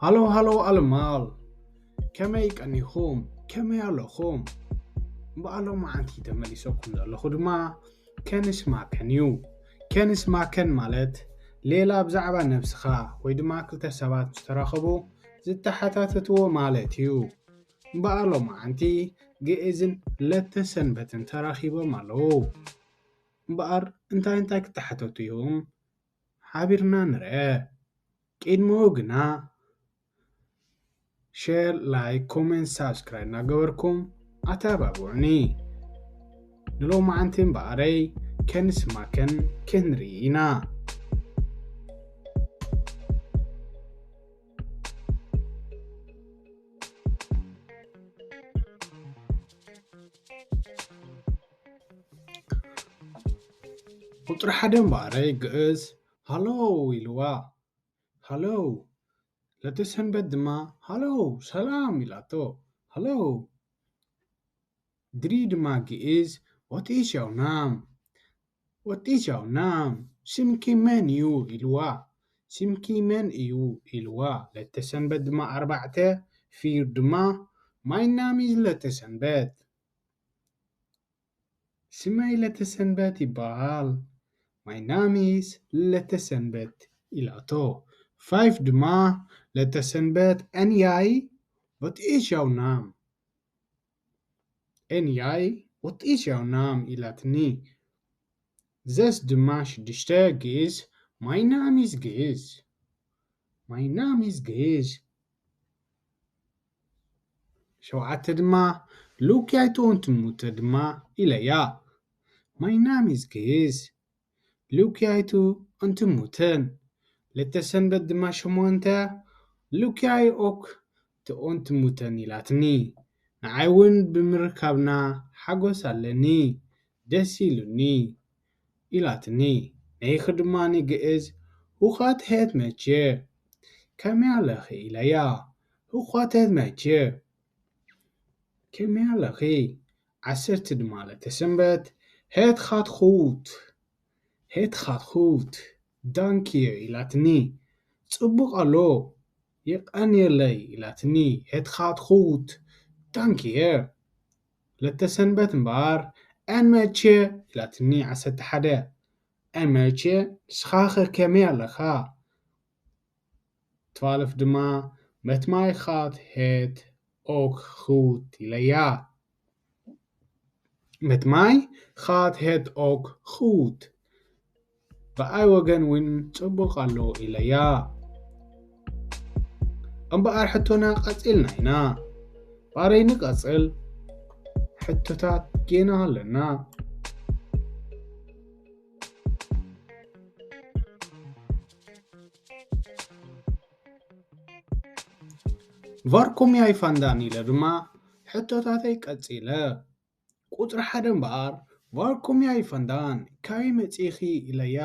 ሃሎ ሃሎ ኣልማል፣ ከመይ ቀኒኹም? ከመይ ኣለኹም? እምበኣር ሎማዓንቲ ተመሊሰኩም ዘለኹ ድማ ከንስ ማከን እዩ። ከንስ ማከን ማለት ሌላ ብዛዕባ ነብስኻ ወይ ድማ ክልተ ሰባት ምስ ተራኸቡ ዝተሓታተትዎ ማለት እዩ። እምበኣር ሎማዓንቲ ግእዝን ለተሰንበትን ተራኺቦም ኣለዉ። እምበኣር እንታይ እንታይ ክተሓተቱ እዮም? ሓቢርና ንርአ። ቅድሚኡ ግና ሸር፣ ላይክ፣ ኮሜንት፣ ሳብስክራይብ እናገበርኩም ኣተባብዑኒ። ንሎማዓንቲ እምበኣረይ ከንስ ማከን ክንርኢ ኢና። ቁጽሪ ሓደ እምበኣረይ ግእዝ ሃሎ ኢልዋ። ሃሎ። ለተሰንበት ድማ ሃሎ ሰላም ኢላቶ። ሃሎ። ድሪ ድማ ግእዝ what is your name? What is your name? ስምኪ መን እዩ ኢልዋ። ስምኪ መን እዩ ኢልዋ። ለተሰንበት ድማ ኣርባዕተ፣ ፊር ድማ my name is ለተሰንበት። ስመይ ለተሰንበት ይበሃል። My name is ለተሰንበት ኢላቶ። ፋይፍ ድማ ለተሰንበት and you, what is your name? And you, what is your name? ኢላትኒ። ዘስ ድማ ሽዱሽተ ግእዝ my name is ግእዝ። My name is ግእዝ። ሸውዓተ ድማ ሉኪያይቱ እንትሙተ ድማ ኢለያ። My name is ግእዝ። ሉኪያይቱ እንትሙተን። ለተሰንበት ድማ ሸሞንተ ሉኪያይ ኦክ ትኦንትሙተን ኢላትኒ። ንዓይ እውን ብምርካብና ሓጎስ ኣለኒ፣ ደስ ኢሉኒ ኢላትኒ። ነይኺ ድማ ንግእዝ ሁኻት ሄት መቼ ከመይ ኣለኺ ኢለያ። ሁኻት ሄት መቼ ከመይ ኣለኺ። ዓሰርተ ድማ ለተሰንበት ሄት ኻት ኹት፣ ሄት ኻት ኹት ዳንኪ ኢላትኒ። ጽቡቕ ኣሎ፣ የቐንየለይ ኢላትኒ። ሄት ኻት ኹት ዳንኪ። ለተሰንበት እምበኣር and መቼ ኢላትኒ። ዓሰርተ ሓደ and መቼ ንስኻኸ ከመይ ኣለኻ? ትዋልፍ ድማ መትማይ ኻት ሄት ኦክ ኹት ኢለያ። መትማይ ኻት ሄት ኦክ ኹት ብኣይ ወገን እውን ጽቡቕ ኣሎ ኢለያ። እምበኣር ሕቶና ቀጺልና ኢና። ባረይ ንቐጽል፣ ሕቶታት ጌና ኣለና። ቫርኩም ያይ ፋንዳን ኢለ ድማ ሕቶታተይ ቀጺለ። ቁጽሪ ሓደ እምበኣር ቫርኩም ያይ ፋንዳን ካበይ መጺእኺ ኢለያ።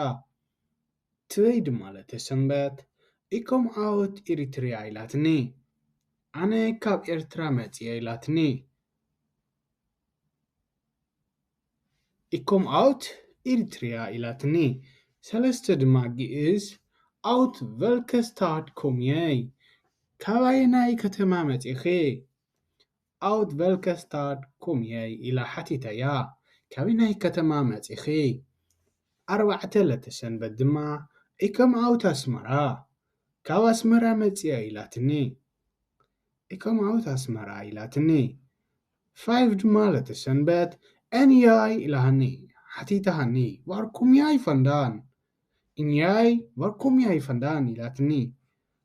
ትበይ ድማ ለተሰንበት ኢኮም ኣውት ኢሪትሪያ ኢላትኒ። ኣነ ካብ ኤርትራ መጺኤ ኢላትኒ። ኢኮም ኣውት ኢሪትሪያ ኢላትኒ። ሰለስተ ድማ ግእዝ ኣውት ቨልከስታድ ኮምየይ። ካባየናይ ከተማ መጺእኺ? ኣውት ቨልከስታድ ኮምየይ ኢላ ሓቲተያ። ካበየናይ ከተማ መጺእኺ? ኣርባዕተ ለተሰንበት ድማ ኢኮም ኣውት ኣስመራ። ካብ ኣስመራ መጺኣ ኢላትኒ። ኢኮም ኣውት ኣስመራ ኢላትኒ። ፋይፍ ድማ ለተሰንበት and you ኢላሃኒ። ሓቲታሃኒ። ቫርኩም ያይ ፋንዳን? And you ቫርኩም ያይ ፋንዳን ኢላትኒ።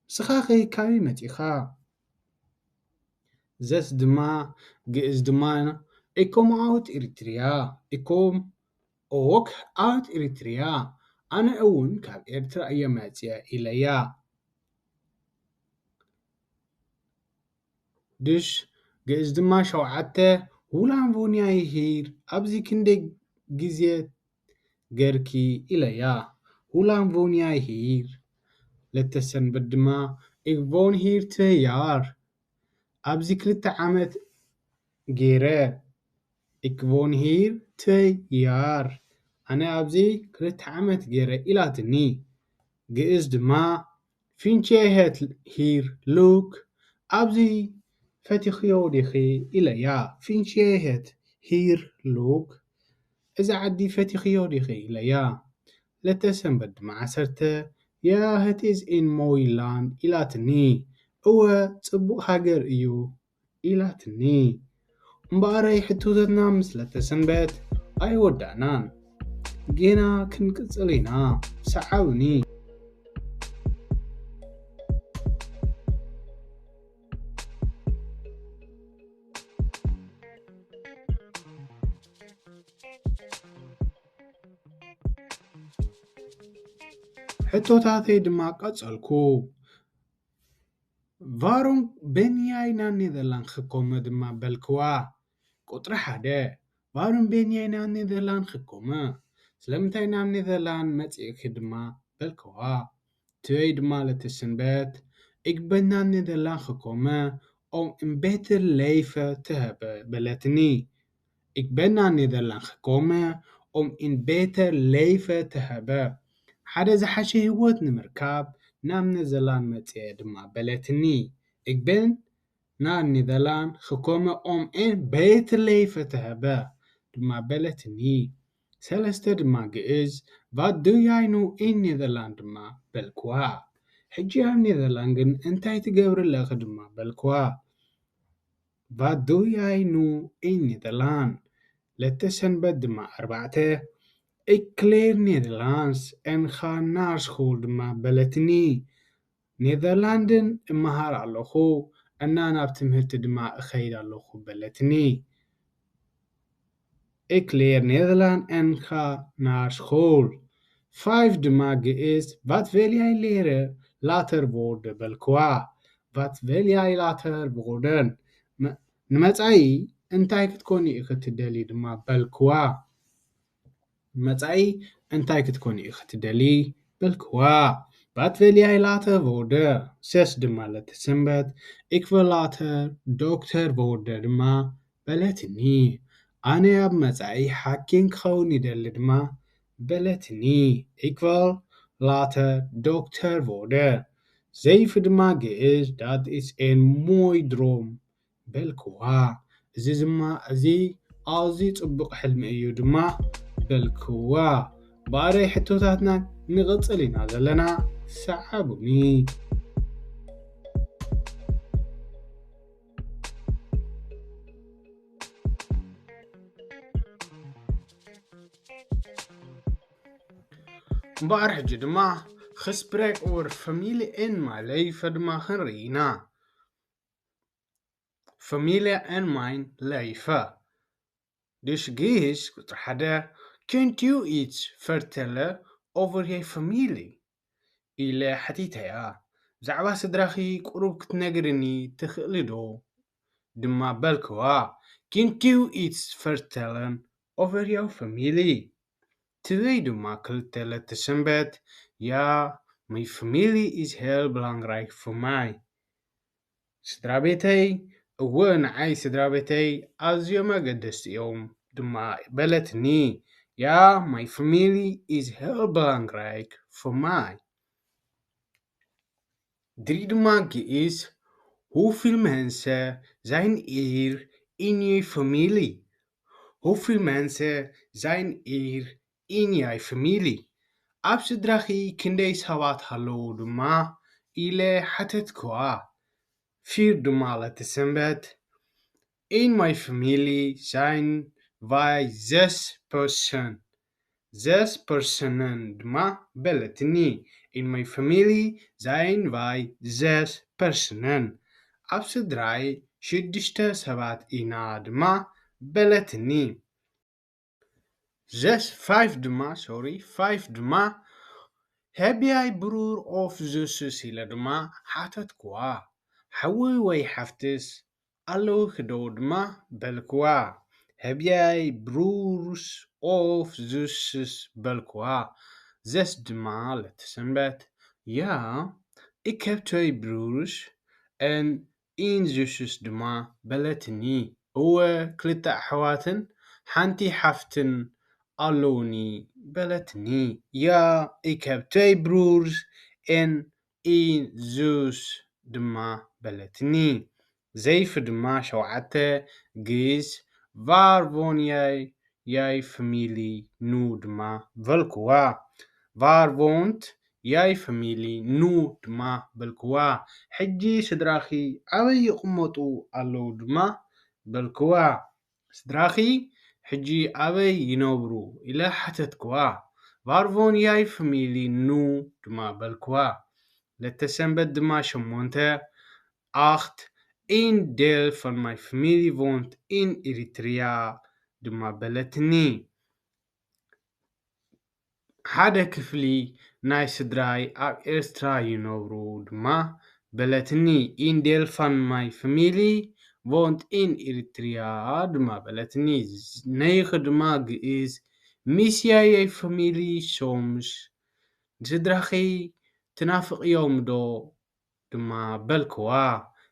ንስኻኸ ካበይ መጺኻ? ዘስ ድማ ግእዝ ድማ ኢኮም ኣውት ኢሪትሪያ። ኢኮም ኦክ ኣውት ኢሪትሪያ። ኣነ እውን ካብ ኤርትራ እየ መጺአ ኢለያ። ድሽ ግእዝ ድማ ሸውዓተ ሁላን ቮንያይ ሂር ኣብዚ ክንደይ ግዜ ገርኪ ኢለያ። ሁላን ቮንያይ ሂር። ለተሰንበት ድማ ኢክ ቮን ሂር ትያር ኣብዚ ክልተ ዓመት ገይረ። ኢክ ቮን ሂር ትያር ኣነ ኣብዚ ክልተ ዓመት ገይረ ኢላትኒ። ግእዝ ድማ Finchiehet hier look ኣብዚ ፈቲኽዮ ዲኺ ኢለያ። Finchiehet hier look እዚ ዓዲ ፈቲኽዮ ዲኺ ኢለያ። ለተሰንበት ድማ ዓሰርተ Ja, het is een mooi land ኢላትኒ። እወ ጽቡቕ ሃገር እዩ ኢላትኒ። እምበኣረይ ሕቶታትና ምስ ለተሰንበት ኣይወዳእናን። ጌና ክንቅጽል ኢና። ሰዓቡኒ። ሕቶታተይ ድማ ቀጸልኩ። Waarom ben jij naar Nederland gekomen ድማ በልክዋ። ቁጽሪ ሓደ Waarom ben jij naar Nederland gekomen? ስለምንታይ ናብ ኔዘርላንድ መጺእኪ ድማ በልክዋ። ትበይ ድማ ለተሰንበት Ik ben naar Nederland gekomen om een beter leven te hebben በለትኒ። Ik ben naar Nederland gekomen om een beter leven te hebben ሓደ ዝሓሸ ህይወት ንምርካብ ናብ ኔዘርላንድ መጺኤ ድማ በለትኒ። Ik ben naar Nederland gekomen om een beter leven te hebben ድማ በለትኒ። ሰለስተ ድማ ግእዝ Wat doe jij nu in Nederland ድማ በልክዋ። ሕጂ ኣብ ኔዘርላንድ ግን እንታይ ትገብሪ ኣለኺ ድማ በልክዋ። Wat doe jij nu in Nederland? ለተሰንበት ድማ ኣርባዕተ Ik leer Nederlands en ga naar school ድማ በለትኒ። ኔዘርላንድን እመሃር ኣለኹ እና ናብ ትምህርቲ ድማ እኸይድ ኣለኹ በለትኒ። Ik leer Nederlands en ga naar school. ፋይቭ ድማ ግእዝ Wat wil jij leren later worden በልክዋ። Wat wil jij later worden? ንመጻኢ እንታይ ክትኮኒ ኢኺ ትደሊ ድማ በልክዋ። ንመጻኢ እንታይ ክትኮኒ ኢኺ ትደሊ በልክዋ። Wat wil jij later worden? ሰስ ድማ ለተሰንበት Ik wil later dokter worden ድማ በለትኒ። ኣነ ኣብ መጻኢ ሓኪም ክኸውን ይደሊ ድማ በለትኒ። Ik wil later dokter worden. ዘይፍ ድማ ግእዝ Dat is een mooi droom በልክዋ። እዚ ድማ እዚ ኣዝዩ ጽቡቕ ሕልሚ እዩ ድማ በልክዋ። ባረይ ሕቶታትና ንቕጽል ኢና ዘለና። ሰዓቡኒ። እምበኣር ሕጂ ድማ Gesprek over familie in my leven ድማ ክንርኢ ኢና። Familie in my leven. Dus Gies, ቁጽሪ ሓደ Kunt u iets vertellen over je familie? ኢለ ሓቲተያ። ብዛዕባ ስድራኺ ቁሩብ ክትነግርኒ ትኽእሊ ዶ? ድማ በልክዋ። Kunt u iets vertellen over je familie? ትበይ ድማ ክልተ ለተሰንበት Ja, mijn familie is heel belangrijk voor mij. ስድራ ቤተይ እወ ንዓይ ስድራ ቤተይ ኣዝዮም ኣገደስቲ እዮም ድማ በለትኒ። Ja, mijn familie is heel belangrijk voor mij. Drie ድማ ግእዝ Hoeveel mensen zijn hier in je familie? Hoeveel mensen zijn hier in je familie? ኣብ ስድራኺ ክንደይ ሰባት ኣለዉ ድማ ኢለ ሓተትክዋ። ፊር ድማ ለተሰንበት In mijn familie zijn wij zes personen. Zes personen ድማ በለትኒ። In mijn familie zijn wij zes personen. ኣብ ስድራይ ሽዱሽተ ሰባት ኢና ድማ በለትኒ። Zes, vijf ድማ, sorry, vijf ድማ Heb jij broer of zusjes ኢለ ድማ ሓተትክዋ። ሓወይ ወይ ሓፍትስ ኣለውኺ ዶ ድማ በልክዋ። Heb jij broers of zusjes በልክዋ። Zes ድማ ለተሰንበት Ja, ik heb twee broers en een zusjes ድማ በለትኒ። እወ ክልተ ኣሕዋትን ሓንቲ ሓፍትን ኣለውኒ በለትኒ። Ja, ik heb twee broers en in zus ድማ በለትኒ። ዘይፊ ድማ ሸውዓተ ግእዝ፣ ቫር ቮን ያይ፣ ያይ ፍሚሊ ኑ ድማ በልክዋ። ቫር ቮንት ያይ ፍሚሊ ኑ ድማ በልክዋ። ሕጂ ስድራኺ ኣበይ ይቕመጡ ኣለዉ ድማ በልክዋ። ስድራኺ ሕጂ ኣበይ ይነብሩ? ኢለ ሓተትክዋ። ቫር ቮን ያይ ፍሚሊ ኑ ድማ በልክዋ። ለተሰንበት ድማ ሸሞንተ፣ ኣኽት፣ ኢን ደል ፋን ማይ ፍሚሊ ቮንት ኢን ኢሪትሪያ ድማ በለትኒ። ሓደ ክፍሊ ናይ ስድራይ ኣብ ኤርትራ ይነብሩ ድማ በለትኒ። ኢን ደል ፋን ማይ ፍሚሊ ቮንት ኢን ኢሪትሪያ ድማ በለትኒ። ነይኺ ድማ ግእዝ፣ ሚስያየይ ፍሚሊ ሶምስ፣ ንስድራኺ ትናፍቕዮም ዶ? ድማ በልክዋ።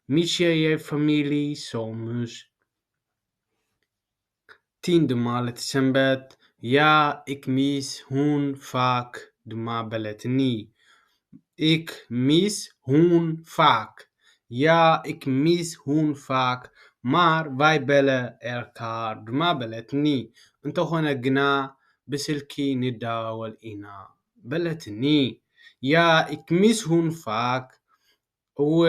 ሚስያየይ ፍሚሊ ሶምስ። ቲን ድማ ለተሰንበት፣ ያ ኢክ ሚስ ሁን ፋክ ድማ በለትኒ። ኢክ ሚስ ሁን ፋክ። ያ ኢክ ሚስ ሁን ፋክ፣ ማር ቫይ በለ ኤልካር ድማ በለትኒ። እንተኾነ ግና ብስልኪ ንዳዋወል ኢና በለትኒ። ያ ኢክ ሚስ ሁን ፋክ፣ እወ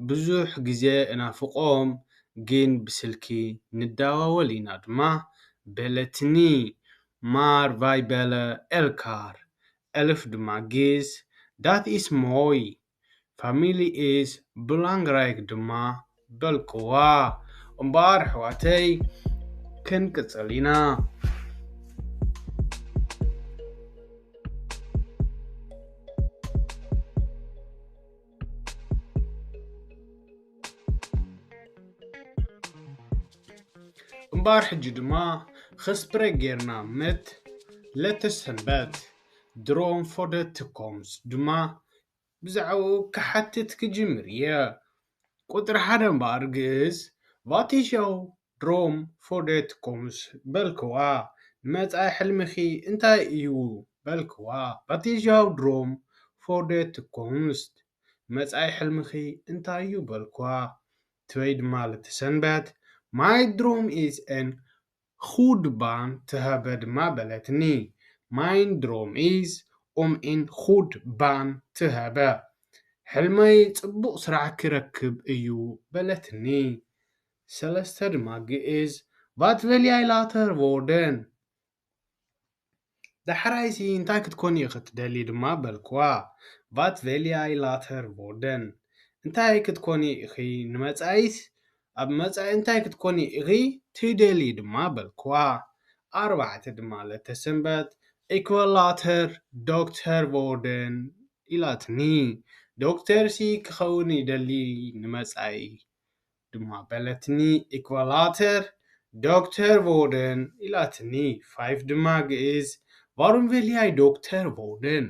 ብዙሕ ግዜ እናፍቖም፣ ግን ብስልኪ ንዳዋወል ኢና ድማ በለትኒ። ማር ቫይ በለ ኤልካር። ኤልፍ ድማ ግእዝ፣ ዳት ኢስ ሞይ፣ ፋሚሊ ኢስ ብላንግራይክ ድማ በልክዋ። እምበኣር ኣሕዋተይ ክንቅጽል ኢና። እምበኣር ሕጂ ድማ ኽስፕረ ጌርና መት ለተሰንበት ድሮም ፎደትኮምስ ድማ ብዛዕባኡ ክሓትት ክጅምር እየ። ቁጽሪ ሓደ እምበኣር ግእዝ፣ ቫት ኢዝ ያው ድሮም ፎደትኮምስ በልክዋ። ንመጻኢ ሕልምኺ እንታይ እዩ በልክዋ። ቫት ኢዝ ያው ድሮም ፎደትኮምስ፣ መጻኢ ሕልምኺ እንታይ እዩ በልክዋ። ትበይ ድማ ለተሰንበት፣ ማይ ድሮም ኢዝ ኤን ኹድ ባን ትሃበ ድማ በለትኒ። ማይን ድሮም ኢዝ ኡም ኢን ኹድ ባን ትሃበ። ሕልመይ ጽቡቕ ስራሕ ክረክብ እዩ በለትኒ። ሰለስተ ድማ ግእዝ፣ ቫት ቨልያይ ላተር ቮርደን፣ ዳሕራይሲ እንታይ ክትኮኒ ኢኺ ትደሊ ድማ በልክዋ። ቫት ቨልያይ ላተር ቮርደን፣ እንታይ ክትኮኒ ኢኺ ንመጻኢስ፣ ኣብ መጻኢ እንታይ ክትኮኒ ኢኺ ትደሊ ድማ በልክዋ። ኣርባዕተ ድማ ለተሰንበት፣ ኢክ ቨል ላተር ዶክተር ቮርደን ኢላትኒ። ዶክተርሲ ክኸውን ይደሊ ንመጻኢ ድማ በለትኒ። ኢክ ቨል ላተር ዶክተር ቮርደን ኢላትኒ። ፋይፍ ድማ ግእዝ፣ ቫሩም ቨልያይ ዶክተር ቮርደን፣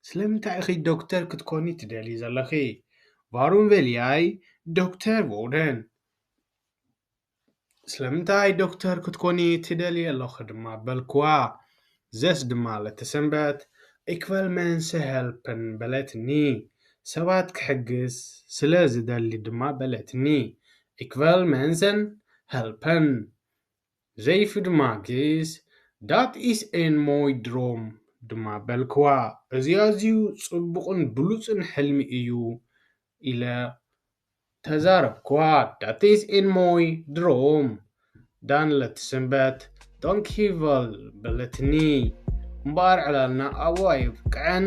ስለምንታይ ኢኺ ዶክተር ክትኮኒ ትደሊ ዘለኺ? ቫሩም ቨልያይ ዶክተር ቮርደን፣ ስለምንታይ ዶክተር ክትኮኒ ትደሊ ኣለኺ ድማ በልክዋ። ዘስ ድማ ለተሰንበት፣ ኢክ ቨል መንሰ ሄልፐን በለትኒ። ሰባት ክሕግዝ ስለ ዝደሊ ድማ በለትኒ። ኢክ ቨል መንሰን ሄልፐን። ዘይፊ ድማ ግእዝ፣ ዳት ኢስ ኤን ሞይ ድሮም ድማ በልክዋ። እዚ ኣዝዩ ጽቡቕን ብሉጽን ሕልሚ እዩ ኢለ ተዛረብክዋ። ዳት ኢስ ኤን ሞይ ድሮም። ዳን ለትሰንበት፣ ዶንኪ ቨል በለትኒ። እምበኣር ዕላልና ኣብኡ ኣይብቅዐን፣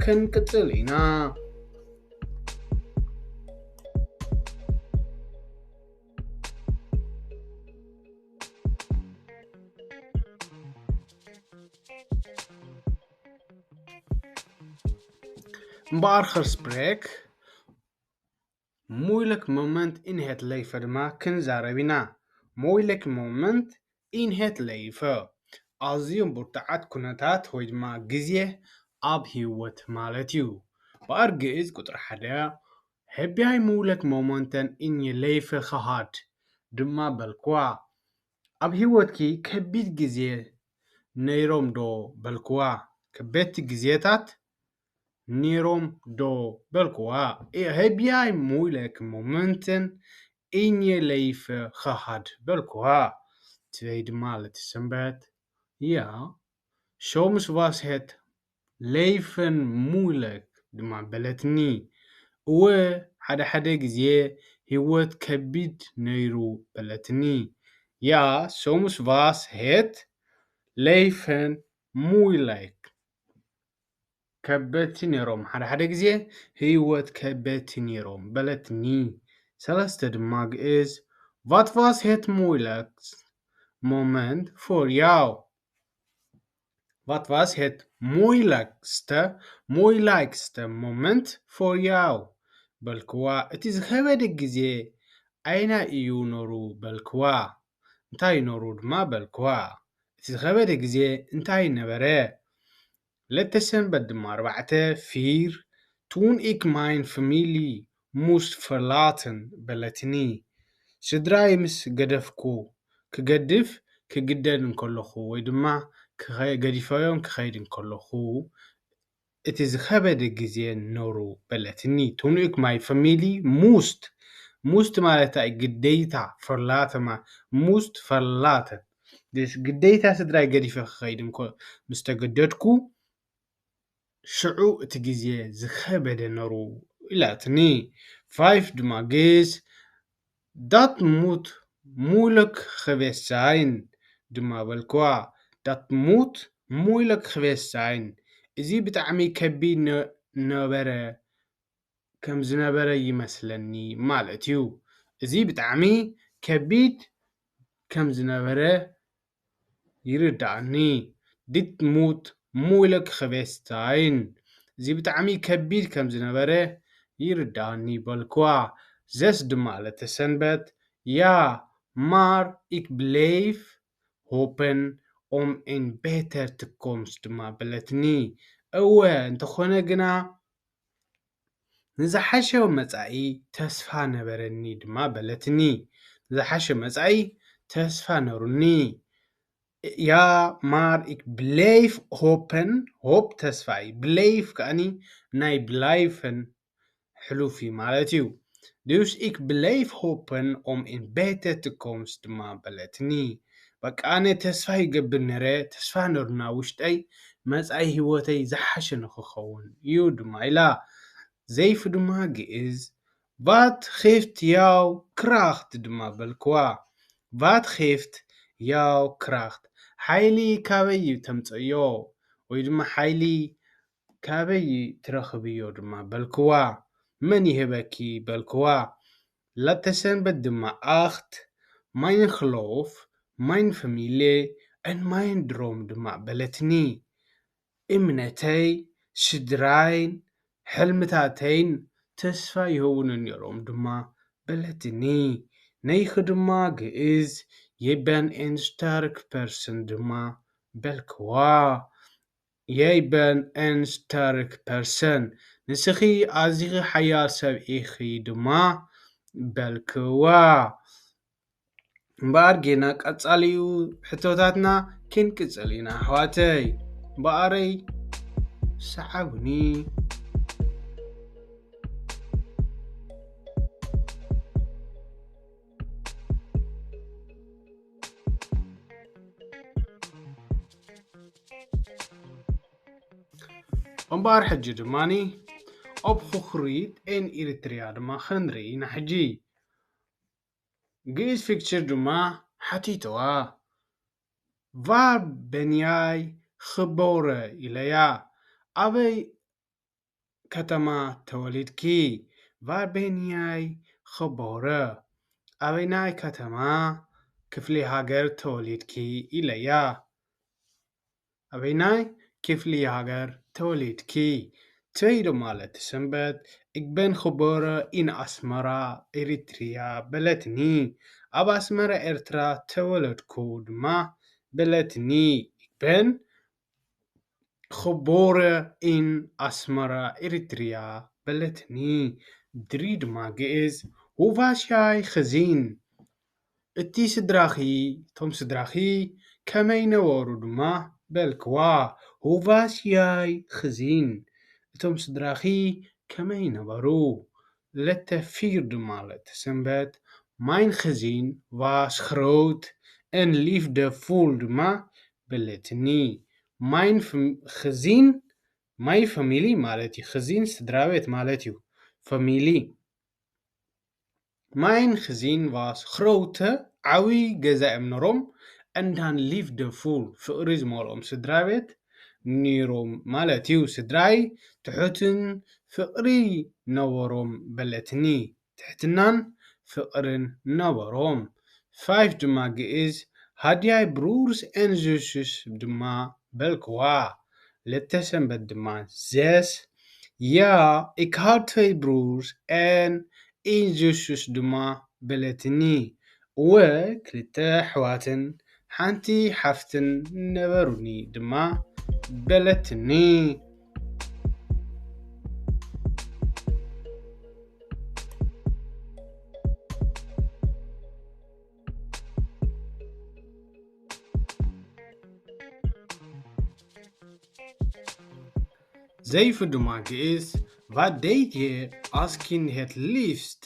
ክንቅጽል ኢና። እምበኣር ኸርስፕሬክ፣ ሞይለክ ሞመንት ኢን ሄት ለይፈ ድማ ክንዛረብ ኢና። ሞይለክ ሞመንት ኢን ሄት ለይፈ፣ ኣዝዮም ብርቱዓት ኩነታት ወይ ድማ ግዜ ኣብ ህይወት ማለት እዩ። እምበኣር ግእዝ ቁጽሪ ሓደ፣ ሄቢያይ ሞይለክ ሞመንተን ኢን ለይፈ ኸሃድ ድማ በልክዋ። ኣብ ህይወትኪ ከቢድ ግዜ ነይሮም ዶ በልክዋ። ከበድቲ ግዜታት ነይሮም ዶ በልክዋ። Heb jij moeilijk momenten in je leven gehad በልክዋ። ትበይ ድማ ለተ ሰንበት። Ja, soms was het leven moeilijk ድማ በለትኒ። እወ፣ ሓደ ሓደ ግዜ ህይወት ከቢድ ነይሩ በለትኒ። Ja, soms was het leven moeilijk። ከበድቲ ነይሮም፣ ሓደ ሓደ ግዜ ህይወት ከበድቲ ነይሮም በለትኒ። ሰለስተ ድማ ግእዝ፣ Wat was het moeilijkste moment voor jou? Wat was het moeilijkste, moeilijkste moment voor jou? በልክዋ። እቲ ዝኸበደ ግዜ ኣይናይ እዩ ነሩ በልክዋ። እንታይ ነሩ ድማ በልክዋ። እቲ ዝኸበደ ግዜ እንታይ ነበረ? ለተ ሰንበት ድማ ኣርባዕተ፣ ፊር፣ Toen ik mijn familie moest verlaten በለትኒ። ስድራይ ምስ ገደፍኩ፣ ክገድፍ ክግደድ እንከለኹ ወይ ድማ ክኸ-፣ ገዲፈዮም ክኸይድ እንከለኹ፣ እቲ ዝኸበደ ግዜ ነሩ በለትኒ። Toen ik mijn familie moest፣ moest ማለት እንታይ? ግዴታ። Verlaten ማ-፣ moest verlaten። Dus ግዴታ ስድራይ ገዲፈ ክኸይድ እንኮ ምስ ተገደድኩ፣ ሽዑ እቲ ግዜ ዝኸበደ ነሩ ኢላትኒ። ፋይፍ ድማ ግእዝ፣ Dat moet moeilijk geweest zijn ድማ በልክዋ። Dat moet moeilijk geweest zijn። እዚ ብጣዕሚ ከቢድ ነ-፣ ነበረ፣ ከም ዝነበረ ይመስለኒ ማለት እዩ። እዚ ብጣዕሚ ከቢድ ከም ዝነበረ ይርድኣኒ። Dit moet moeilijk geweest zijn። እዚ ብጣዕሚ ከቢድ ከም ዝነበረ ይርድኣኒ በልክዋ። ዘስ ድማ ለተ ሰንበት፣ Ja, maar ik blijf hopen om een betere toekomst ድማ በለትኒ። እወ፣ እንተኾነ ግና ንዝሓሸ መጻኢ ተስፋ ነበረኒ ድማ በለትኒ። ንዝሓሸ መጻኢ ተስፋ ነሩኒ። Ja, maar ik blijf hopen፣ ሆፕ ተስፋ እዩ። ብሌይፍ ከኣኒ ናይ ብላይፈን ሕሉፍ እዩ ማለት እዩ። Dus ik blijf hopen om een betere toekomst ድማ በለትኒ። በቃ ኣነ ተስፋ ይገብር ነረ፣ ተስፋ ነሩና ውሽጠይ መጻኢ ህይወተይ ዝሓሸ ንኽኸውን እዩ ድማ ኢላ። ዘይፍ ድማ ግእዝ፣ Wat geeft jou kracht ድማ በልክዋ። Wat geeft jou kracht? ሓይሊ ካበይ እዩ ተምጸዮ? ወይ ድማ ሓይሊ ካበይ ትረኽብዮ ድማ በልክዋ። መን ይህበኪ በልክዋ። ለተ ሰንበት ድማ ኣኽት፣ Mijn geloof, mijn familie en mijn droom ድማ በለትኒ። እምነተይ፣ ስድራይን ሕልምታተይን ተስፋ ይህቡኒ ነይሮም ድማ በለትኒ። ነይኺ ድማ ግእዝ፣ Je bent een sterk persoon ድማ በልክዋ። Je bent een sterk persoon። ንስኺ ኣዚኺ ሓያል ሰብ ኢኺ ድማ በልክዋ። እምበኣር ጌና ቀጻሊኡ ሕቶታትና ክንቅጽል ኢና ኣሕዋተይ። እምበኣረይ ሰዓቡኒ። እምበኣር ሕጂ ድማኒ ኣብ ኹኽሪት ኤን ኤሪትሪያ ድማ ክንርኢ ኢና ሕጂ። ግእዝ ፊክቸር ድማ ሓቲተዋ። Waar ben jij geboren ኢለያ። ኣበይ ከተማ ተወሊድኪ? Waar ben jij geboren? ኣበይናይ ከተማ ክፍሊ ሃገር ተወሊድኪ ኢለያ። ኣበይናይ ክፍሊ ሃገር ተወሊድኪ? ትበይ ድማ ለተ ሰንበት፣ Ik ben geboren in Asmara, Eritrea በለትኒ። ኣብ ኣስመራ ኤርትራ ተወለድኩ ድማ በለትኒ። Ik ben geboren in Asmara, Eritrea በለትኒ። ድሪ ድማ ግእዝ፣ Hoe was jij gezin? እቲ ስድራኺ፣ እቶም ስድራኺ ከመይ ነበሩ ድማ በልክዋ። Hoe was jij gezin? እቶም ስድራኺ ከመይ ነበሩ? ለተ ፊር ድማ ለተ ሰንበት፣ ማይን ክዚን ቫስ ኽረውት ኤን ሊፍ ደ ፉል ድማ በለትኒ። ማይን ክዚን፣ ማይ ፈሚሊ ማለት እዩ። ክዚን ስድራ ቤት ማለት እዩ። ፈሚሊ ማይን ክዚን ቫስ ኽረውተ ዓብዪ ገዛ እዮም ነሮም። እንዳን ሊፍ ደ ፉል ፍቕሪ ዝመልኦም ስድራ ቤት ኒሮም ማለት እዩ። ስድራይ ትሑትን ፍቕሪ ነበሮም በለትኒ። ትሕትናን ፍቕርን ነበሮም። ፋይፍ ድማ ግእዝ ሃድያይ ብሩርስ ኤን ዙስስ ድማ በልክዋ። ለተ ሰንበት ድማ ዘስ ያ ኢካልተይ ብሩርስ ኤን ኢንዙስስ ድማ በለትኒ። እወ ክልተ ኣሕዋትን ሓንቲ ሓፍትን ነበሩኒ ድማ በለትኒ። ዘይፉ ድማ ግእዝ ቫት ደይት የር ኣስኪን ሄት ሊፍስት።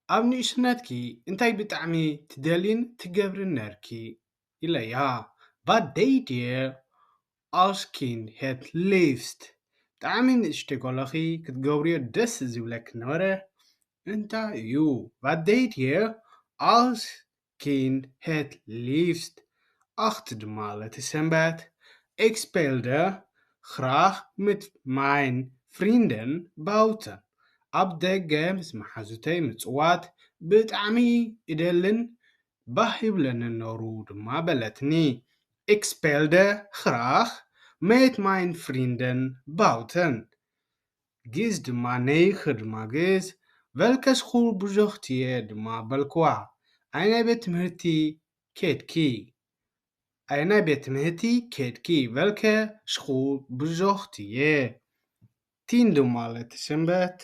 ኣብ ንእሽነትኪ እንታይ ብጣዕሚ ትደልይን ትገብርን ነርኪ ኢለያ። ቫት ደይት የር ኣስኪን ሄት ሊፍስት። ብጣዕሚ ንእሽተይ ከለኺ ክትገብርዮ ደስ ዝብለኪ ነበረ እንታይ እዩ? ቫት ደይት የር ኣስ ኪን ሄት ሊፍስት። ኣኽት ድማ ለተ ሰንበት ኤክስፔልደ ኽራኽ ምት ማይን ፍሪንደን ባውተን። ኣብ ደገ ምስ መሓዙተይ ምጽዋት ብጣዕሚ እደልን ባህ ይብለንን ነሩ ድማ በለትኒ። ኤክስፔልደ ኽራኽ ሜት ማይን ፍሪንደን ባውተን። ግእዝ ድማ ነይኽ ድማ ግእዝ ቨልከ ስኹል ብዙኽትየ ድማ በልክዋ። ኣይ ናይ ቤት ትምህርቲ ኬድኪ? ኣይ ናይ ቤት ትምህርቲ ኬድኪ? ቨልከ ስኹል ብዙኽትየ። ቲን ድማ ለተ ሰንበት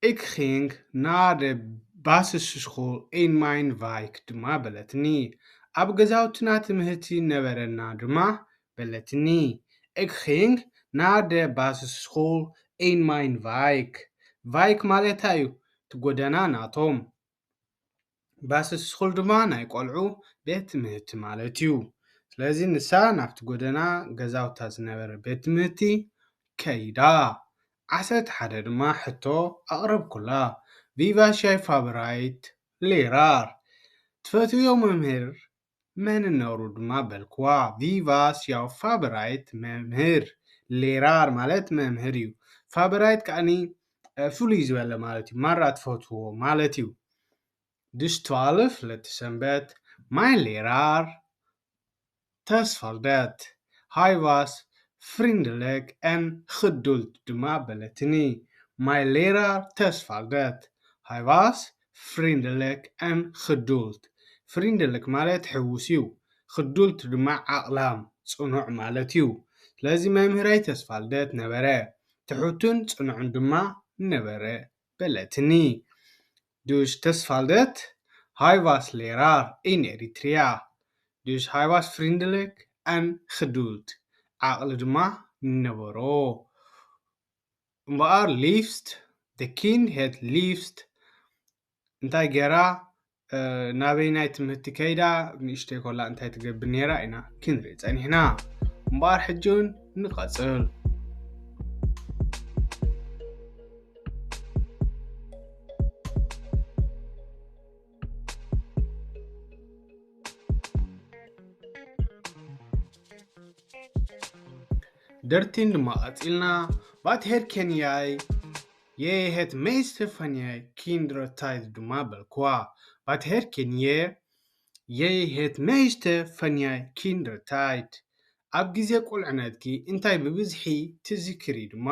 ኤክ ኺንግ ናር ደ ባስስስኹል ኤን ማይን ቫይክ ድማ በለትኒ። ኣብ ገዛውትና ትምህርቲ ነበረና ድማ በለትኒ። ኤክ ኺንግ ናር ደ ባስስስኹል ኤን ማይን ቫይክ። ቫይክ ማለት እንታይ እዩ? እቲ ጎደና ናቶም። ባስስኹል ድማ ናይ ቆልዑ ቤት ትምህርቲ ማለት እዩ። ስለዚ ንሳ ናብቲ ጎደና ገዛውታ ዝነበረ ቤት ትምህርቲ ከይዳ። ዓሰርተ ሓደ ድማ ሕቶ ኣቕረብኩላ። ቪቫ ሻይ ፋብራይት ሌራር። ትፈትውዮ መምህር መን ነሩ ድማ በልክዋ። ቪቫስ ያው ፋብራይት መምህር ሌራር ማለት መምህር እዩ። ፋብራይት ከኣኒ ፍሉይ ዝበለ ማለት እዩ። ማራ ትፈትዎ ማለት እዩ። ድሽ ትዋልፍ ለቲ ሰንበት ማይ ሌራር ተስፋልደት ሃይቫስ ፍሪንድልክ ኤን ኽዱልት ድማ በለትኒ። ማይ ሌራር ተስፋልደት ሃይቫስ ፍሪንድልክ ኤን ኽዱልት። ፍሪንድልክ ማለት ሕዉስ እዩ። ኽዱልት ድማ ዓቕላም ጽኑዕ ማለት እዩ። ስለዚ መምህረይ ተስፋልደት ነበረ። ትሑትን ጽኑዕን ድማ ነበረ በለትኒ። ዱሽ ተስፋልደት ሃይቫስ ሌራር ኢን ኤሪትሪያ። ዱሽ ሃይቫስ ፍሪንድልክ ኣን ኽዱልት ዓቕሊ ድማ ነበሮ። እምበኣር ሊፍስት ደ ኪንድ ሄት ሊፍስት እንታይ ገይራ ናበይ ናይ ትምህርቲ ከይዳ ንእሽተይ ኮላ እንታይ ትገብር ነይራ ኢና ክንርኢ ጸኒሕና። እምበኣር ሕጂ እውን ንቐጽል። ደርቲን ድማ ቀጺልና ባት ሄር ኬንያይ የይ ሄት ሜስተ ፈንያይ ኪንድረ ታይት ድማ በልክዋ። ባት ሄር ኬንየ የይ ሄት ሜስተ ፈንያይ ኪንድረ ታይት። ኣብ ግዜ ቁልዕነትኪ እንታይ ብብዝሒ ትዝክሪ ድማ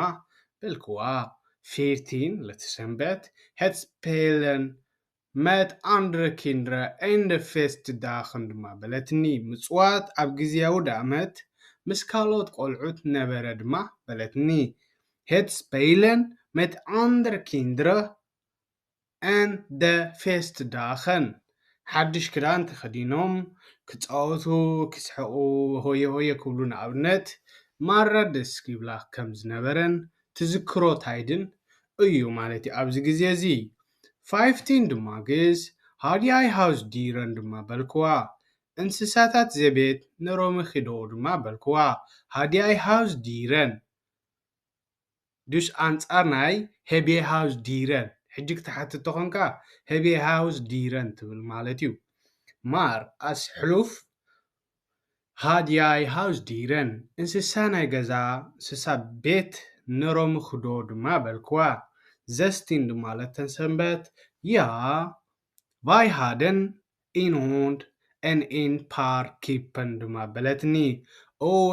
በልክዋ። ፊርቲን ለቲ ሰንበት ሄት ስፔለን መት ኣንድረ ኪንድረ ኤንደ ፌስት ዳኽን ድማ በለትኒ። ምጽዋት ኣብ ግዜ ኣውደ ኣመት ምስ ካልኦት ቆልዑት ነበረ ድማ በለትኒ። ሄት ስፔይለን መት ኣንድረ ኪንድረ ኤንደ ፌስት ዳኸን ሓድሽ ክዳን ተኸዲኖም ክጻወቱ፣ ክስሕቑ፣ ሆየ ሆየ ክብሉ ንኣብነት ማራ ደስ ክብላ ከም ዝነበረን ትዝክሮ ታይድን እዩ ማለት እዩ ኣብዚ ግዜ እዚ። ፋይፍቲን ድማ ግዝ ሃዲያይ ሃውስ ዲረን ድማ በልክዋ። እንስሳታት ዘቤት ንሮሚ ኺዶ ድማ በልክዋ። ሃዲያይ ሃውስ ዲረን። ዱሽ ኣንጻር ናይ ሄቤ ሃውስ ዲረን። ሕጂ ክትሓትት ተኾንካ ሄቤ ሃውስ ዲረን ትብል ማለት እዩ። ማር ኣስ ሕሉፍ ሃዲያይ ሃውስ ዲረን። እንስሳ ናይ ገዛ፣ እንስሳ ቤት ንሮሚ ኽዶ ድማ በልክዋ። ዘስቲን ድማ ለተን ሰንበት ያ ቫይሃደን ኢንሆንድ ኤን ኢን ፓር ኪፐን ድማ በለትኒ። እወ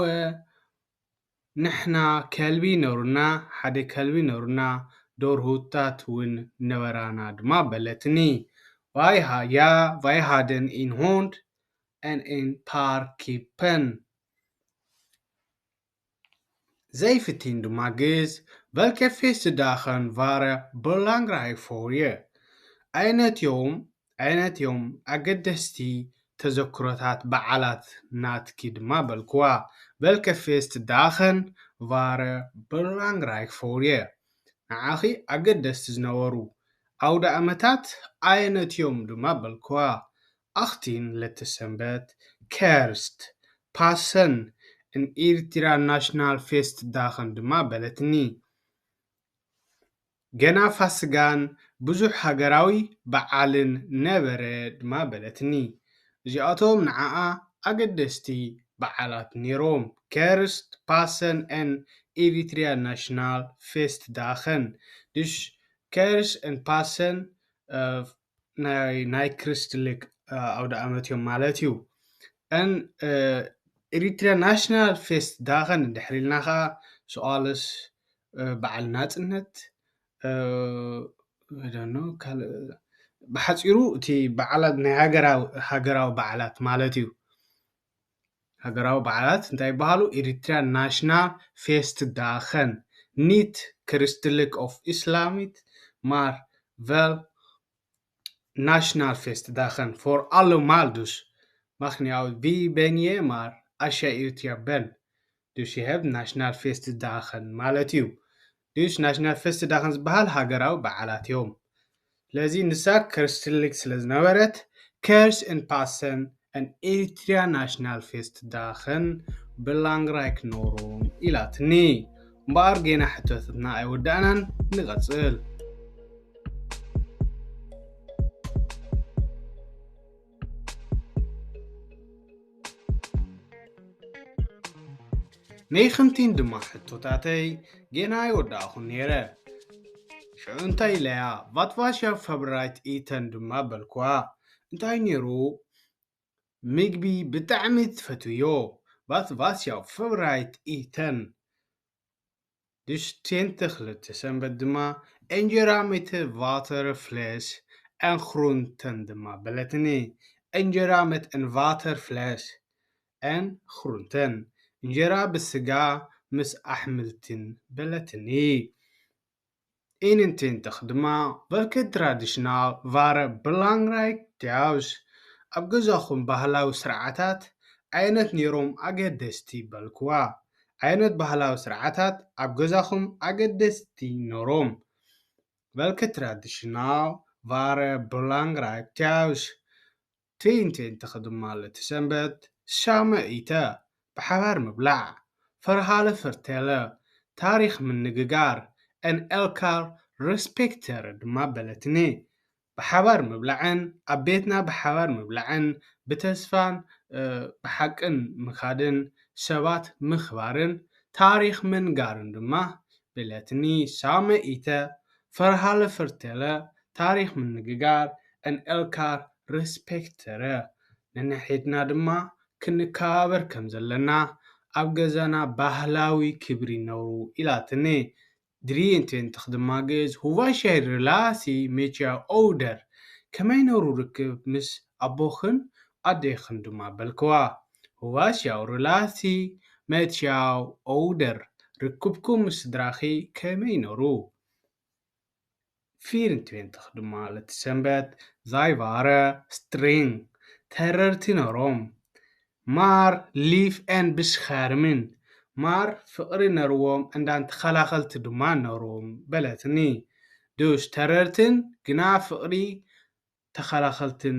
ንሕና ከልቢ ነሩና፣ ሓደ ከልቢ ነሩና፣ ደርሁታት እውን ነበራና ድማ በለትኒ። ቫይሃያ ቫይሃደን ኢንሆንድ ኤን ኢን ፓር ኪፐን። ዘይፍቲን ድማ ግዝ ቨልከ ፌስት ዳኸን ቫረ በላንግራይ ፎርየ። ኣይነትዮም ኣይነትዮም ኣገደስቲ ተዘክሮታት በዓላት ናትኪ ድማ በልክዋ። ቨልከ ፌስት ዳኸን ቫረ በላንግራይ ፎርየ። ንዓኺ ኣገደስቲ ዝነበሩ ኣውደ ኣመታት ኣየነትዮም ድማ በልክዋ። ኣኽቲን ለተሰንበት ከርስት ፓሰን ን ኢሪትራ ናሽናል ፌስት ዳኸን ድማ በለትኒ። ገና ፋስጋን ብዙሕ ሃገራዊ በዓልን ነበረ ድማ በለትኒ። እዚኣቶም ንዓኣ ኣገደስቲ በዓላት ነይሮም። ከርስት ፓሰን ን ኢሪትሪያ ናሽናል ፌስት ዳኸን ድሽ ከርስ ን ፓሰን ናይ ናይ ክርስትልክ ኣውደ ኣመት እዮም ማለት እዩ። ን ኤሪትሪያ ናሽናል ፌስት ዳኸን እንድሕር ኢልና ከዓ ሱኣልስ በዓል ናፅነት ኖ ካልእ ብሓፂሩ እቲ በዓላት ናይ ሃገራዊ በዓላት ማለት እዩ። ሃገራዊ በዓላት እንታይ ይበሃሉ? ኤሪትሪያ ናሽናል ፌስት ዳኸን ኒት ክርስትልክ ኦፍ ኢስላሚት ማር ቨል ናሽናል ፌስት ዳኸን ፎር ኣሎ ማልዱስ ማክንያው ቢ በንየ ማር ኣሻ ኢሪትሪያ በን ዱሽ ይሀብ ናሽናል ፌስት ዳኸን ማለት እዩ። ዱሽ ናሽናል ፌስት ዳኸን ዝበሃል ሃገራዊ በዓላት እዮም። ስለዚ ንሳ ክርስትልክ ስለ ዝነበረት ከርስ ን ፓሰን ን ኤሪትሪያ ናሽናል ፌስት ዳኸን ብላንግራይ ክኖሩን ኢላትኒ። እምበኣር ጌና ሕቶታትና ኣይወዳእናን፣ ንቐጽል። ናይ ከምቲን ድማ ሕቶታተይ ጌና ኣይወዳእኹን ነይረ። ሽዑ እንታይ ኢለያ ቫትቫሽያ ፈብራይት ኢተን ድማ በልኩዋ። እንታይ ነይሩ? ምግቢ ብጣዕሚ ትፈትውዮ። ቫትቫሽያ ፈብራይት ኢተን። ድሽቴን ተኽልተ ሰንበት ድማ እንጀራ ምት ቫተር ፍለስ ን ክሩንተን ድማ በለትኒ። እንጀራ ምት ን ቫተር ፍለስ ን ክሩንተን። እንጀራ ብስጋ ምስ ኣሕምልትን በለትኒ። ኢንንቴንተኽ ድማ ቨልከ ትራዲሽናል ቫረ ብላንግራይክ ቲያውስ። ኣብ ገዛኹም ባህላዊ ስርዓታት ዓይነት ነይሮም ኣገደስቲ በልክዋ። ዓይነት ባህላዊ ስርዓታት ኣብ ገዛኹም ኣገደስቲ ነሮም። ቨልከ ትራዲሽናል ቫረ ብላንግራይክ ቲያውስ። ትይንቴንተኽ ድማ ለቲ ሰንበት ሻመ ኢተ ብሓባር ምብላዕ፣ ፈርሃለ ፈርቴለ፣ ታሪኽ ምንግጋር፣ ን ኤልካር ሬስፔክተር ድማ በለትኒ። ብሓባር ምብላዕን ኣብ ቤትና ብሓባር ምብላዕን ብተስፋን ብሓቅን ምኻድን ሰባት ምኽባርን ታሪኽ ምንጋርን ድማ በለትኒ። ሻመ ኢተ ፈርሃለ ፈርቴለ ታሪኽ ምንግጋር ን ኤልካር ሬስፔክተረ። ነንሕድና ድማ ክንከባበር ከም ዘለና ኣብ ገዛና ባህላዊ ክብሪ ነውሩ ኢላትኒ። ድሪንቴንትኽ ድማ ግእዝ ሁቫሻይ ርላሲ ሜችያ ኦውደር ከመይ ነውሩ ርክብ ምስ ኣቦኽን ኣዴኽን ድማ በልክዋ። ሁቫሻው ርላሲ ሜችያው ኦውደር ርክብኩም ምስ ስድራኺ ከመይ ነሩ? ፊርንትዌንትኽ ድማ ለቲ ሰንበት ዛይቫረ ስትሪንግ ተረርቲ ነሮም ማር ሊፍ ን ብስኸርምን ማር ፍቕሪ ነርዎም እንዳን ተኸላኸልቲ ድማ ነሮም በለትኒ። ዱሽ ተረርትን ግና ፍቕሪ ተኸላኸልትን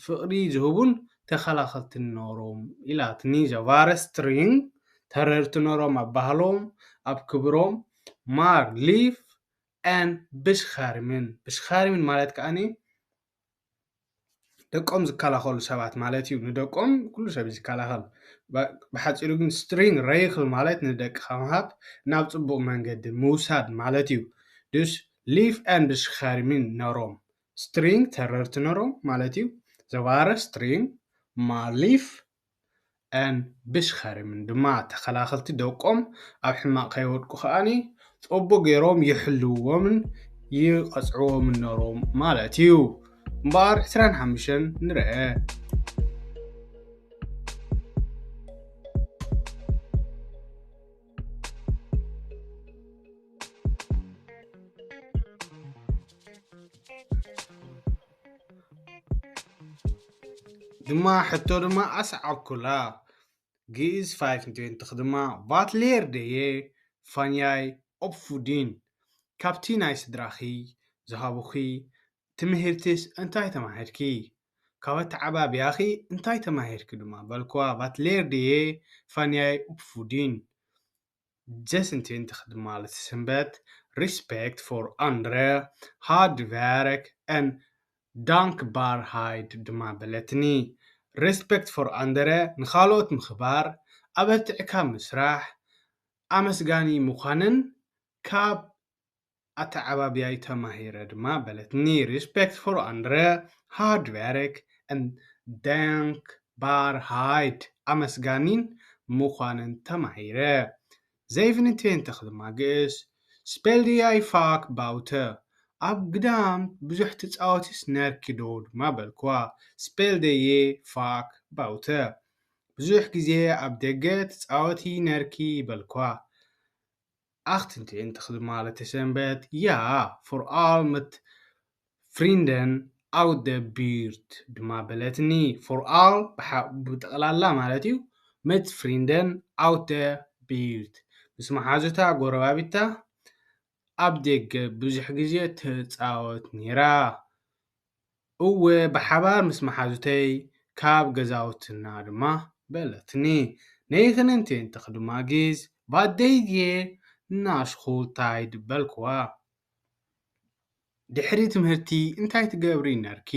ፍቕሪ ዝህቡን ተኸላኸልትን ነሮም ኢላትኒ። ዘባረ ስትሪንግ ተረርቲ ነሮም ኣብ ባህሎም ኣብ ክብሮም ማር ሊፍ ን ብሽኻርምን ብሽኻርምን ማለት ከዓኒ ደቆም ዝከላኸሉ ሰባት ማለት እዩ። ንደቆም ኩሉ ሰብ እዩ ዝከላኸል። ብሓፂሩ ግን ስትሪንግ ረይክል ማለት ንደቅኻ ምሃብ ናብ ፅቡቕ መንገዲ ምውሳድ ማለት እዩ። ዱስ ሊፍ ን ብሽኻርምን ነሮም ስትሪንግ ተረርቲ ነሮም ማለት እዩ። ዘባረ ስትሪንግ ማሊፍ ን ብሽኸርምን ድማ ተኸላኸልቲ ደቆም ኣብ ሕማቕ ከይወድቁ ከኣኒ ፅቡቅ ገይሮም ይሕልውዎምን ይቐፅዕዎምን ነሮም ማለት እዩ። እምበኣር ዕስራን ሓሙሽተን ንርአ። ድማ ሕቶ ድማ ኣስዓብኩላ። ግእዝ ፋይፍ ንትዌንቲ ድማ ቫትሌር ደየ ፋንያይ ኦፕፉዲን ካብቲ ናይ ስድራኺ ዝሃቡኺ ትምህርትስ እንታይ ተማሂርኪ? ካብ ኣተዓባብያኺ እንታይ ተማሂርኪ ድማ በልኩዋ። ቫትሌር ደየ ፋንያይ ኦፕፉዲን ጀስንቲን ትኽድ ማለት ሰንበት ሪስፔክት ፎር ኣንድረ ሃርድ ቨርክ ን ዳንክ ባር ሃይድ ድማ በለትኒ። ሪስፔክት ፎር ኣንድረ ንኻልኦት ምኽባር ኣበርቲዕካ ምስራሕ ኣመስጋኒ ምዃንን ካብ ኣተዓባብያይ ተማሂረ ድማ በለትኒ። ሪስፔክት ፎር ኣንድረ ሃርድ ቨርክ ን ዳንክ ባር ሃይድ ኣመስጋኒን ምዃንን ተማሂረ። ዘይፍንቴን ተኽልማ ግእስ ስፔልድያይ ፋክ ባውተ ኣብ ግዳም ብዙሕ ትጻወትስ ነርኪ ዶ ድማ በልክዋ። ስፔልደየ ፋክ ባውተ ብዙሕ ግዜ ኣብ ደገ ትጻወቲ ነርኪ በልክዋ። ኣኽትንቴን ተኽልማ ለተሰንበት ያ ፎር ኣል መት ፍሪንደን ኣውት ደ ቢርት ድማ በለትኒ። ፎር ኣል ብጠቕላላ ማለት እዩ። መት ፍሪንደን ኣውት ደ ቢርት ምስ መሓዙታ ጎረባቢታ ኣብ ደገ ብዙሕ ግዜ ትጻወት ነይራ። እወ ብሓባር ምስ መሓዙተይ ካብ ገዛውትና ድማ በለትኒ። ነይኽንንቴን ተኽድማ ግዝ ባደይድየ ናሽኹል ታይድ በልክዋ። ድሕሪ ትምህርቲ እንታይ ትገብሪ ነርኪ?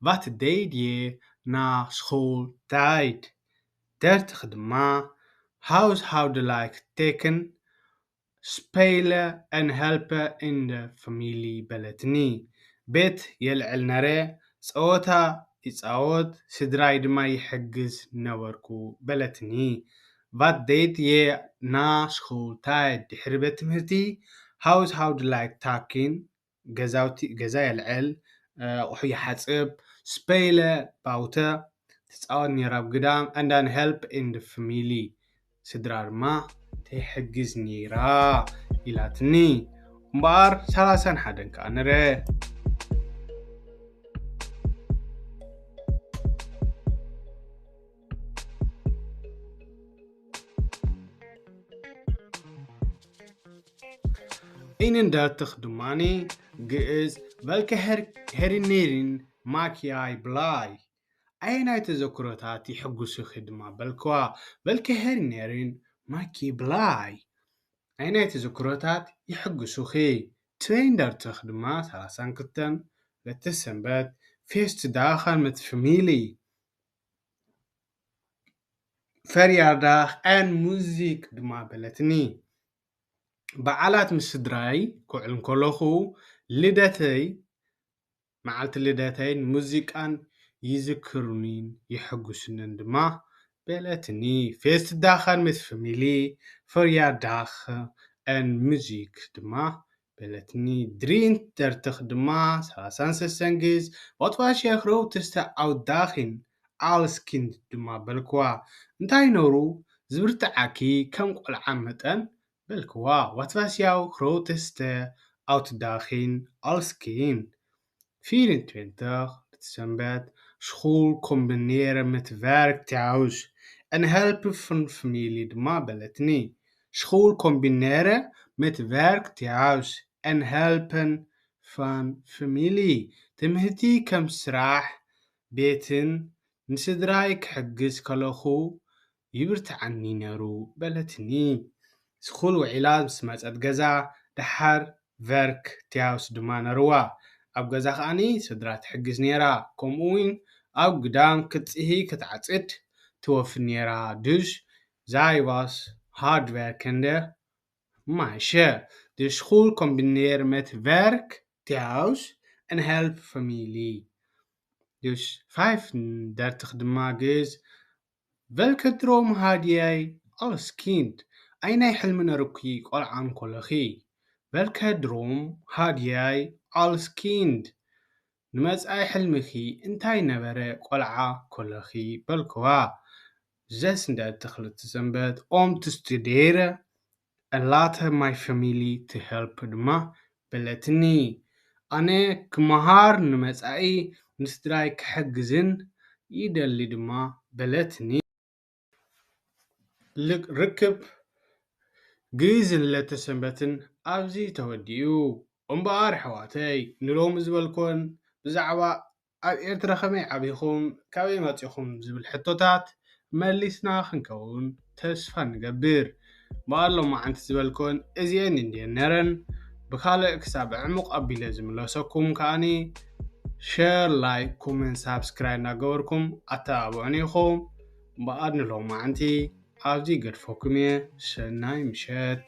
ቫት ደይድየ ናሽኹል ታይድ። ደርትኽ ድማ ሃውስ ሃውድ ላይክ ቴክን ስፔለ ን ሄልፐ ኢንደ ፋሚሊ በለትኒ። ቤት የልዕል ነረ፣ ጸወታ ይጻወት፣ ስድራይ ድማ ይሕግዝ ነበርኩ በለትኒ። ቫት ደይት የ ና ሽኹልታይ ድሕሪ ቤት ትምህርቲ ሃውስ ሃውድ ላይክ ታኪን ገዛውቲ ገዛ የልዕል፣ ኣቑሑ ይሓጽብ፣ ስፔለ ባውተ ትጻወት ነይራ ኣብ ግዳም፣ and an help in the family ስድራ ድማ ትሕግዝ ነይራ ኢላትኒ። እምበኣር ሰላሳን ሓደን ከኣ ንረ ኢንንደርትኽ ድማኒ ግእዝ በልከ ሄሪኔሪን ማኪያይ ብላይ ኣየናይ ተዘክሮታት ይሕጉሱኺ ድማ በልክዋ። በልከ ሄሪኔሪን ማኪ ብላይ ኣየናይ ተዘክሮታት ይሕጉሱኺ። ትሬንደርትኽ ድማ ሰላሳን ክልተን ለተሰንበት ፌስት ዳኻን መት ፍሚሊ ፈርያርዳኽ ን ሙዚክ ድማ በለትኒ። በዓላት ምስ ስድራይ ክውዕል እንከለኹ ልደተይ መዓልቲ ልደተይን ሙዚቃን ይዝክሩኒን የሐጉስንን ድማ በለትኒ። ፌስት ዳኻን ምስ ፍሚሊ ፈርያርዳኽ ን ሙዚክ ድማ በለትኒ። ድሪንት ደርትኽ ድማ ሰላሳን ሰሰን ግዝ ሞትባሽያ ክረውትስተ ኣውዳኺን ኣልስኪን ድማ በልክዋ። እንታይ ነሩ ዝብርትዓኪ ከም ቆልዓ መጠን በልክዋ። ዋትባስያው ክረውትስተ ኣውትዳኺን ኣልስኪን ፊልን ትዌንተኽ ንትሰንበት ሽኹል ኮምቢኔረ ምት ቨርክ ቲያውስ En helpen van familie ድማ በለትኒ። School kombineren met werk thuis en helpen van familie። ትምህርቲ ከም ስራሕ ቤትን ንስድራይ ክሕግዝ ከለኹ ይብርትዓኒ ነሩ በለትኒ። ስኹል ውዒላ ምስ መጸት ገዛ ደሓር ቨርክ ቲያውስ ድማ ነርዋ። ኣብ ገዛ ከኣኒ ስድራ ትሕግዝ ነይራ። ከምኡ እውን ኣብ ግዳም ክትጽሂ ክትዓጽድ ትወፍር ነይራ። Dus zij was hardwerkende meisje. De school combineer met werk, thuis en help familie. Dus vijfendertig ድማ ግዝ Welke droom had jij als kind? ኣይናይ ሕልሚ ነርኪ ቆልዓ እንኮለኺ? Welke droom had jij als kind? ንመጻኢ ሕልምኺ እንታይ ነበረ ቆልዓ ኮለኺ በልክዋ። Zesentwintig ሰንበት om te studeren en later mijn familie te helpen ድማ በለትኒ። ኣነ ክመሃር ንመጻኢ ንስድራይ ክሕግዝን ይደሊ ድማ በለትኒ። ርክብ ግእዝን ለተሰንበትን ኣብዚ ተወዲኡ። እምበኣር ኣሕዋተይ ንሎሚ ዝበልኮን ብዛዕባ ኣብ ኤርትራ ከመይ ዓቢኹም ካበይ መጺኹም ዝብል ሕቶታት መሊስና ክንከውን ተስፋ ንገብር። እምበኣር ሎማዓንቲ ዝበልኮን እዚኤን እንድየን ነረን። ብካልእ ክሳብ ዕሙቕ ኣቢለ ዝምለሰኩም ከኣኒ share, like, comment, subscribe እናገበርኩም ኣተባብዑኒ ኢኹም። እምበኣር ንሎማዓንቲ ኣብዚ ገድፈኩም እየ። ሰናይ ምሸት።